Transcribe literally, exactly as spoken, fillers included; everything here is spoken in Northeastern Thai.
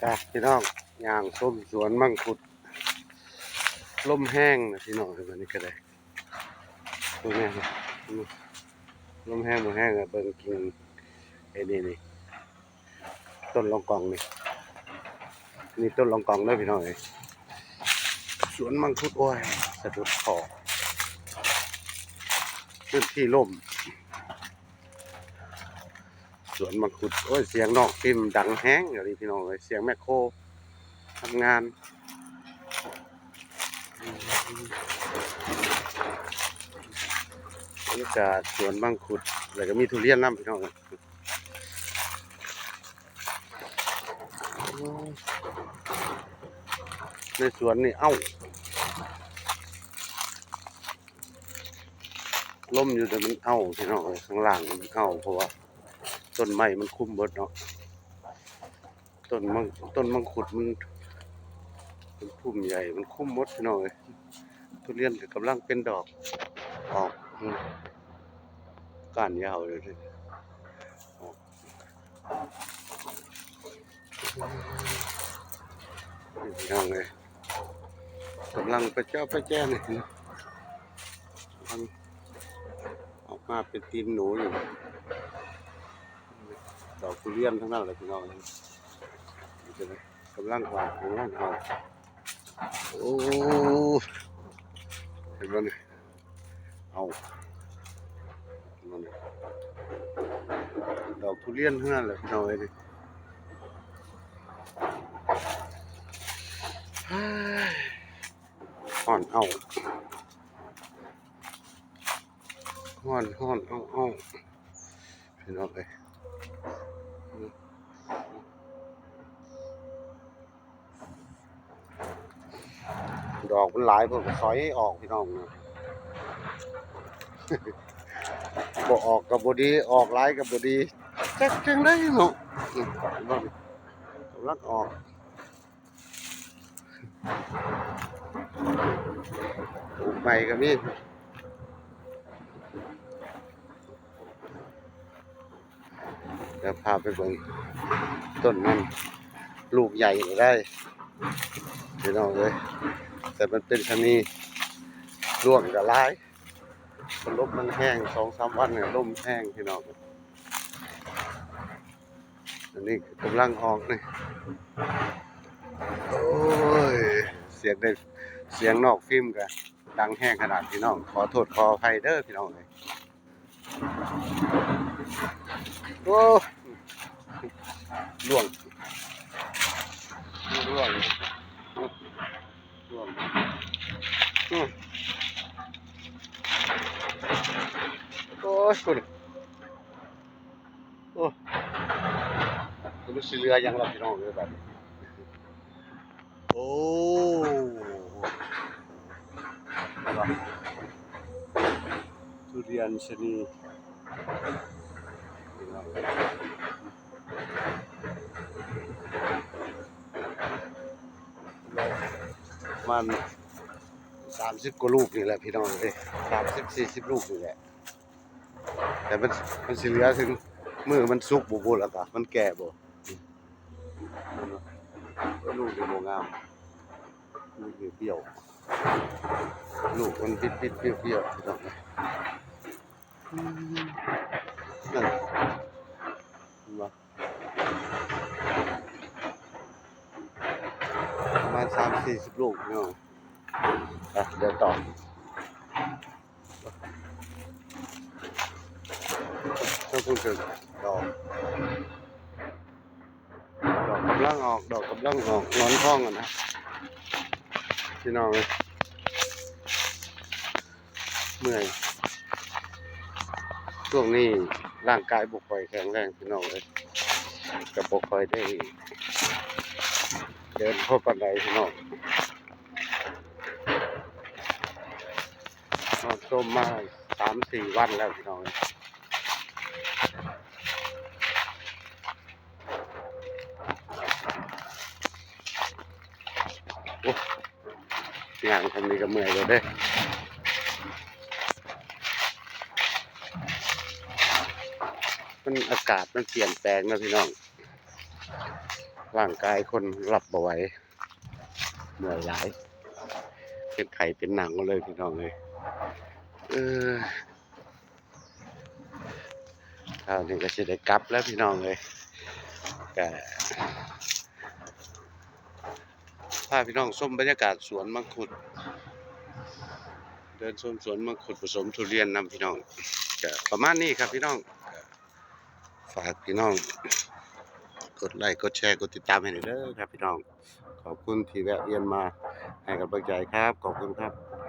จ้ะพี่น้อง ย่างชมสวนมังคุด ลมแฮงนะพี่น้อง วันนี้ก็ได้ เบิ่งแน่ ลมแฮงบ่แฮงอะ เบิ่งกิ่ง ไอ้นี่นี่ ต้นลองกองนี่ นี่ต้นลองกองเด้อพี่น้องเอ้ย สวนมังคุด โอ้ย สะดุดคอ พื้นที่ร่ม สวนมังคุด โอ้ย เสียงนอกฟิล์มดังแฮงอีหลีพี่น้องเอ้ย เสียงแมคโครทำงาน บรรยากาศสวนมังคุด แล้วก็มีทุเรียนนำพี่น้องเอ้ย ในสวนนี่ เอ้า ลมอยู่แต่มันเอ้าพี่น้องเอ้ย ข้างล่างมันเอ้า เพราะว่าต้นไม้มันคุมเบิดเนาะ ต้นมัง ต้นมังคุดมัน มันพุ่มใหญ่ มันคุมหมดพี่น้องเอ้ย ทุเรียนก็กำลังเป็นดอก ออก อืม ก้านยาวเลย ออก นี่พี่น้องเอ้ย กำลังไปเจ้าไปแจ้นี่ กำลังออกมาเป็นตีนหนูอยู่ ดอกทุเรียนทั้งนั้นเลยพี่น้องเอ้ย กำลังออก กำลังออก โอ้ เห็นบ่นี่ เอา นั่นน่ะ ดอกทุเรียนทั้งนั้นแหละพี่น้องเอ้ย ฮ้อน เอา ฮ้อน ฮ้อน เอา เอา พี่น้องเอ้ย ดอกมันหลาย เพิ่นก็สอยออกพี่น้องนะ บ่ออกก็บ่ดี ออกหลายก็บ่ดี จักจั่งใดเนาะ อืม กำลังออก ปลูกใหม่ก็มี เดี๋ยวพาไปเบิ่งต้นมัน ลูกใหญ่ได้ พี่น้องเอ้ย แต่มันเป็นชะนี ร่วงก็หลาย ลมมันแฮง สองสามวันเนี่ย ลมแฮงพี่น้อง อันนี้กำลังออกนี่ โอ้ย เสียงได้ เสียงนอกฟิล์มก็ดังแฮงขนาดพี่น้อง ขอโทษขออภัยเด้อพี่น้องเอ้ย โอ้ ร่วง ร่วง ร่วง อืม โอ้ย คุณ โอ้ มันสิเหลือหยังล่ะพี่น้องเอ้ย บัดนี้ โอ้ ทุเรียนชะนี มันสามสิบกว่าลูกนี่แหละพี่น้องเอ้ย สามสิบ สี่สิบลูกนี่แหละ แต่มัน มันสิเหลือถึงมื้อมันสุกบ่บุ แล้วก็มันแก่บ่ ลูกนี่บ่งาม ลูกนี่เปรี้ยว ลูกมันบิดๆ เปรี้ยวๆ พี่น้อง อืม นั่น เห็นบ่ ประมาณสามสี่สิบลูกเนาะ อ่ะ เดี๋ยวต่อ ต้องพูดถึงดอก ดอกกำลังออก ดอกกำลังออก หงอนทองอะนะ พี่น้องเอ้ย เมื่อย ช่วงนี้ร่างกายบ่ค่อยแข็งแรงพี่น้องเอ้ย ก็บ่ค่อยได้เดินเท่าปานใดพี่น้อง นอนจมมาสามสี่วันแล้วพี่น้องเอ้ย โอ้ ย่างทำนี้ก็เมื่อยเลยเด้ มันอากาศมันเปลี่ยนแปลงนะพี่น้อง ร่างกายคนรับบ่ไหว เมื่อยหลาย เป็นไข้เป็นหนังเลยพี่น้องเอ้ย เออ คราวนี้ก็สิได้กลับแล้วพี่น้องเอ้ย ก็พาพี่น้องชมบรรยากาศสวนมังคุด เดินชมสวนมังคุดผสมทุเรียนนำพี่น้อง ก็ประมาณนี้ครับพี่น้อง ก็ฝากพี่น้อง กดไลค์ กดแชร์ กดติดตามให้หน่อยเด้อครับพี่น้อง ขอบคุณที่แวะเวียนมาให้กำลังใจครับ ขอบคุณครับ